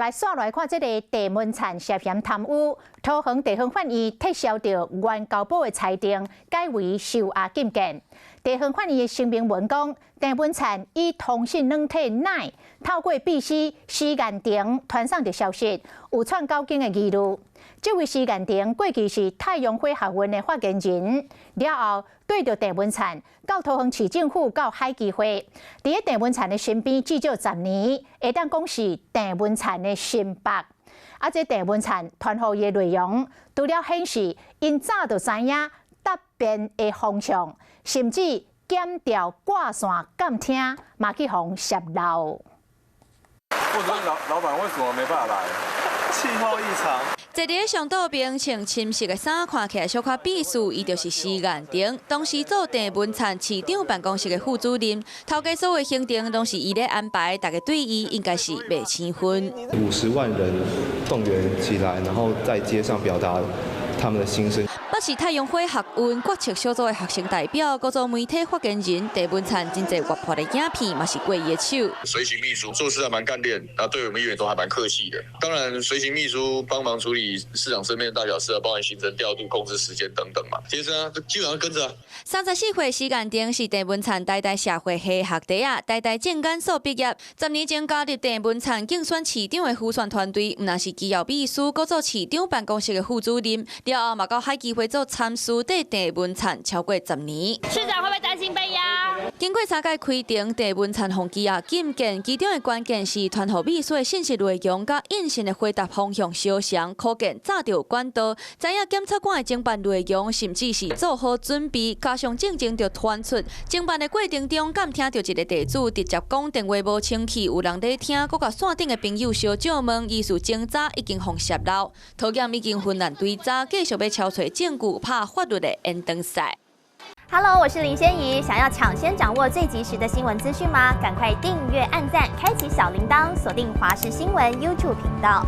來煞來看這个鄭文燦涉嫌貪污，桃園地方法院撤銷著原交保的裁定，改為收押禁見。地方法院的聲明文講，鄭文燦以通訊軟體 LINE 透過秘書施彥婷傳送著消息，有串交警的疑慮。這位施彥婷過去是太陽花學運的發言人，了後綴著鄭文燦到桃園市政府到海基會，佇咧鄭文燦的身邊至少10年，會當講是鄭文燦的心腹。啊，這鄭文燦傳予伊的內容，除了顯示𪜶早就知影答辯的方向，甚至檢調掛線監聽，嘛去予洩漏。或者老老闆為什麼沒辦法來？氣候異常。坐佇上桌邊穿深色的衫，看起來小可鄙視，伊就是施彥婷。當時做鄭文燦市長辦公室的副主任，頭家所有行程攏是伊咧安排，大家對伊應該是袂生分。50萬人動員起來，然後在街上表達他們的心聲。不是太陽花學運決策小組的學生代表，閣做媒體發言人，鄭文燦真濟活潑的影片嘛是過伊的手。隨行秘書做事還蠻幹練，然後對我們議員都還蠻客氣的。當然，隨行秘書幫忙處理市長身邊的大小事啊，包含行程調度、控制時間等等嘛。其實啊，基本上跟着。34歲施彥婷是鄭文燦台大社會系學弟仔，台大政研所畢業，10年前加入鄭文燦競選市長的輔選團隊，毋但是機要秘書，閣做市長辦公室的副主任，了後嘛到海基會做參事，綴鄭文燦超過十年。市長會不會擔心被壓？經過三屆開庭，鄭文燦予羈押禁見，其中的關鍵是傳予秘書的信息內容，佮應訊的回答方向相像，可見早就有管道，知影檢察官的偵辦內容，甚至是做好準備，加上進前就傳出偵辦的過程中，監聽著一个地主直接講電話無清氣，有人咧聽，閣共線頂的朋友相借問，疑似偵查已經予洩漏，桃檢已經分案追查，繼續欲搜揣證據，拍法律的延長賽。 Hello，我是林仙怡。想要搶先掌握最及時的新聞資訊嗎？趕快訂閱、按讚、開啟小鈴鐺，鎖定華視新聞 YouTube 頻道。